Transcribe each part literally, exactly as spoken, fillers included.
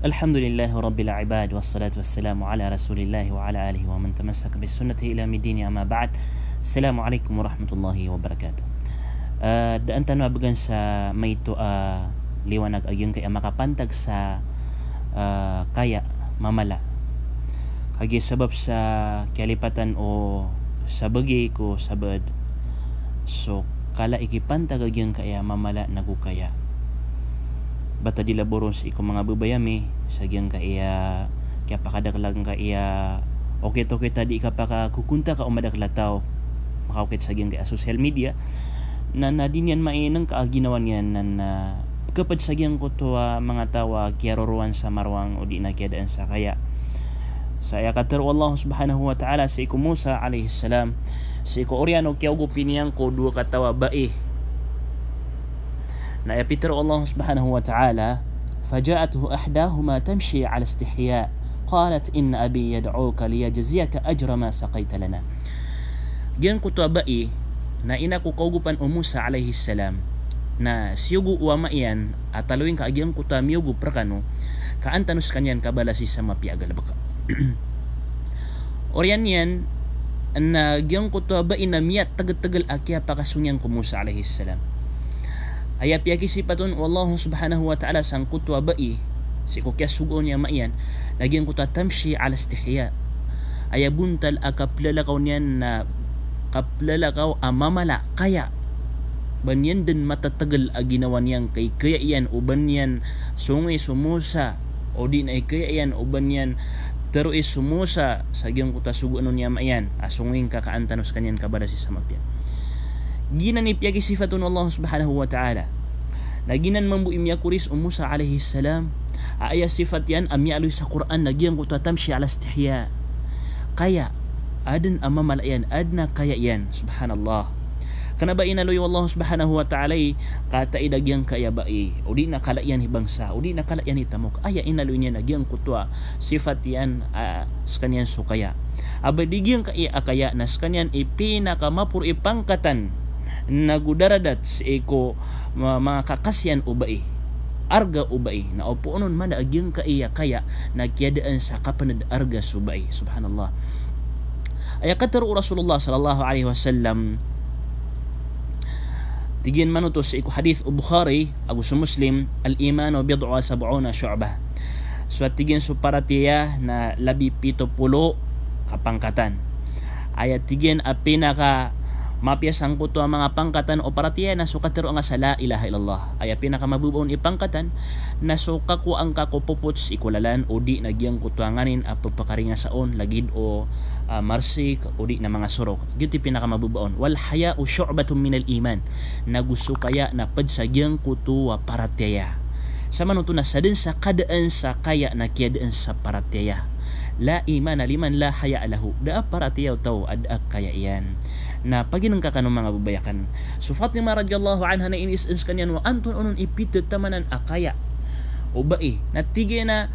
Alhamdulillahi Rabbil Ibad, wassalatu wassalamu ala Rasulillah wa ala alihi wa man tamassak bi sunnatihi ila yawmiddin, amma ba'd. Assalamu alaikum warahmatullahi wabarakatuh. Ah, daan tano a bgan sa maito a liwanag a giyangkai a makapantag sa, ah, kaya mamala. Kagiya sabap sa kiyalipatan o sabagi ko sabaad so kala i kipantag a giyangkai a mamala nago kaya. Bata di laboron sii ko manga babay ami sa giyangkai a kiyapakadakl a giyangkai a okit-okit a di kapakakokontak o madakl a taw, makaokit sa giyangkai a social media. Na, na di niyan mainengka a ginawa niyan na, na pkhapd sa giyangkoto a manga taw a kiyarorowan sa marowang odi na kiyadaan sa kaya. Sa aya katharo o Allah subhanahu wa ta'ala sii ko Musa alayhis salam, sii ko oriyan o kiyaogopi niyan ko dowa kataw a bai. Na aya pitharo o Allah subhanahu wa ta'ala, "Faja'athu ihdahuma tamshi ala istihya, qalat inna abi yad'uka liyajziyaka ajra ma saqayta lana." Giyangkoto a bai na ina ko kaogopan o Musa alayhis salam, na siyogo o ama iyan a taloing ka a giyangkoto a miyogop rkano, ka an tano skaniyan kabalasi sa mapiya a galbk. Oriyan iyan na giyangkoto a bai na miyatgtgl a kiyapakasong iyan ko Musa alayhis salam. Aya piyakisipat on o Allah subhanahu wa ta'ala sangkoto a bai, sii ko kiyasogoan iyan a ama iyan, na giyangkoto a tamshi ala istihya. Aya bontal a kaplalakaw niyan na kaplalakaw a mamala, kaya. Ba niyan dn matatgl a ginawa niyan ka i kaya iyan o ba niyan songi so Musa, odi na i kaya iyan o ba niyan tharoi so Musa sa giyangkoto a sogoan on iyan a ama iyan a songi ngka ka an tano skaniyan kabalasi sa mapiya. Giyanan i piyakisipat on o Allah subhanahu wa ta'ala. Na giyanan mambo i miyakoris o Musa alayhis salam a aya sipat iyan a miyaaloy sa Qur'an na giyangkoto a tamshi ala istihya. Kaya, adn a mamala iyan, adn a kaya iyan, subhanallah. Kna ba inaloy o Allah subhanahu wa ta'ala i kataid a giyangkai a bai, odi na kala iyan i bangsa, odi na kala iyan i tamok. Aya inaloy niyan a giyangkoto a sipat iyan a skaniyan so kaya. A ba di giyangkai a kaya na skaniyan i pinakamaporo i pangkatan nago daradat sii ko ma-, manga kakasiyan o bai, arga o bai, na opoon on man a giyangkai a kaya na kiyadaan sa kapnd arga so bai. Subhanallah. Aya katharo o Rasulullah sallallahu alayhi wasallam, tig iyan manoto sii ko hadith o Bukhari ago so Muslim, "Al-imanu bid'un wa sab'una shu'bah." So a tig iyan so paratiyaya na labi pito polo ka pangkatan. Aya tig iyan a pinakamapiya sangkoto a manga pangkatan o paratiyaya na so katharo angka sa la ilaha illallah. Aya pinakamababa on i pangkatan na so kakowa angka ko popot sii ko lalan odi na giyangkoto a nganin a pphakaringasa on lagid o, ah, marsik odi na manga sorok. Giyoto i pinakamababa on. "Wal haya'u shu'batun minal iman." Nago so kaya na pd sa giyangkoto a paratiyaya. Samanoto na sadn sa kadaan sa kaya na kiyadaan sa paratiyaya. La imana liman la haya'a lahu. Da a paratiyaya o taw a da a kaya iyan. Na paginngka kano manga babay akn. So Fatima radiyallahu anha na iniisn skaniyan o antonaa onon i pithamanan a kaya o bai. Na tig iyan a,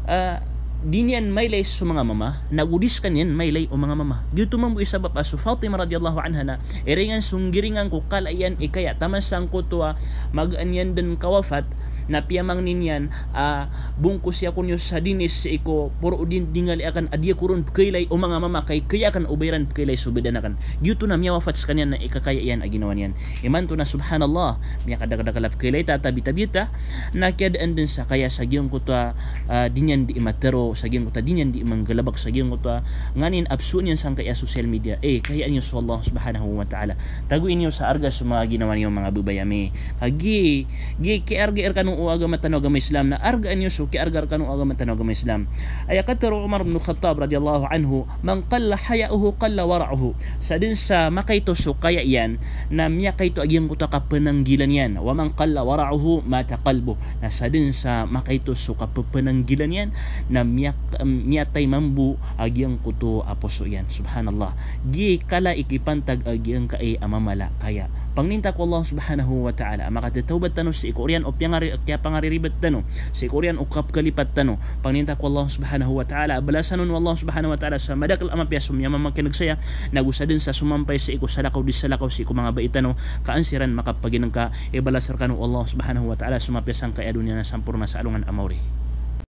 ah, di niyan mailay so manga mama, nago di skaniyan mailay o manga mama. Giyoto mambo i sabap a so Fatima radiyallahu anha na iringan so nggiringan ko kala iyan i kaya taman sangkoto a magaan iyan dn kawafat, na piyamangni niyan a bongkosi ako niyo sa dinis sii ko poro o dindingali akn a di ako ron pkhailay o manga mama ka i kaya akn o ba iran pkhailay so badan akn. Giyoto na miyawafat skaniyan na ikakaya iyan a ginawa niyan. Imanto na subhanallah, miyakadakdakl a pkhailay ta, tabi-tabi ta, na kiyadaan dn sa kaya sa giyangkoto a, ah, di niyan di matharo, sa giyangkoto a di niyan di manggalbk, sa giyangkoto a nganin a psoon iyan sangkai a social media. Eh, kayaan iyo so Allah subhanahu wa ta'ala. Tagoin iyo sa arga so manga ginawa niyo manga babay ami. Ka giya, giya kiyaarga rkano o agama tano a agama Islam, na argaan iyo so kiyaarga rkano o agama tano a agama Islam. Aya katharo o Umar bin Khattab radiyallahu anhu, "Man qalla haya'uhu qalla wara'uhu." Sadn sa makaito so kaya iyan, na miyakaito a giyangkoto a kapnanggilaan iyan. "Wa man qalla wara'uhu mata qalbuh." Na sadn sa makaito so kapnanggilaan iyan, na miyak-, miyatay mambo a giyangkoto a poso iyan. Subhanallah. Giya i kala i kipantag a giyangkai a mamala, kaya. Pangninta ko Allah subhanahu wa ta'ala a makathatawbat tano sii ko oriyan o piyangari-, kiyapangariribat tano, sii ko oriyan o kapkhalipat tano. Pangninta ko Allah subhanahu wa ta'ala a balasan on o Allah subhanahu wa ta'ala sa madakl a mapiya so miyamamakin'g saya, nago sadn sa somampay sii ko salakaw di salakaw sii ko manga bai tano, ka an siran makapaginngka, ibalas rkano o Allah subhanahu wa ta'ala so mapiya sangkai a doniya na samporna sa alongan a maori.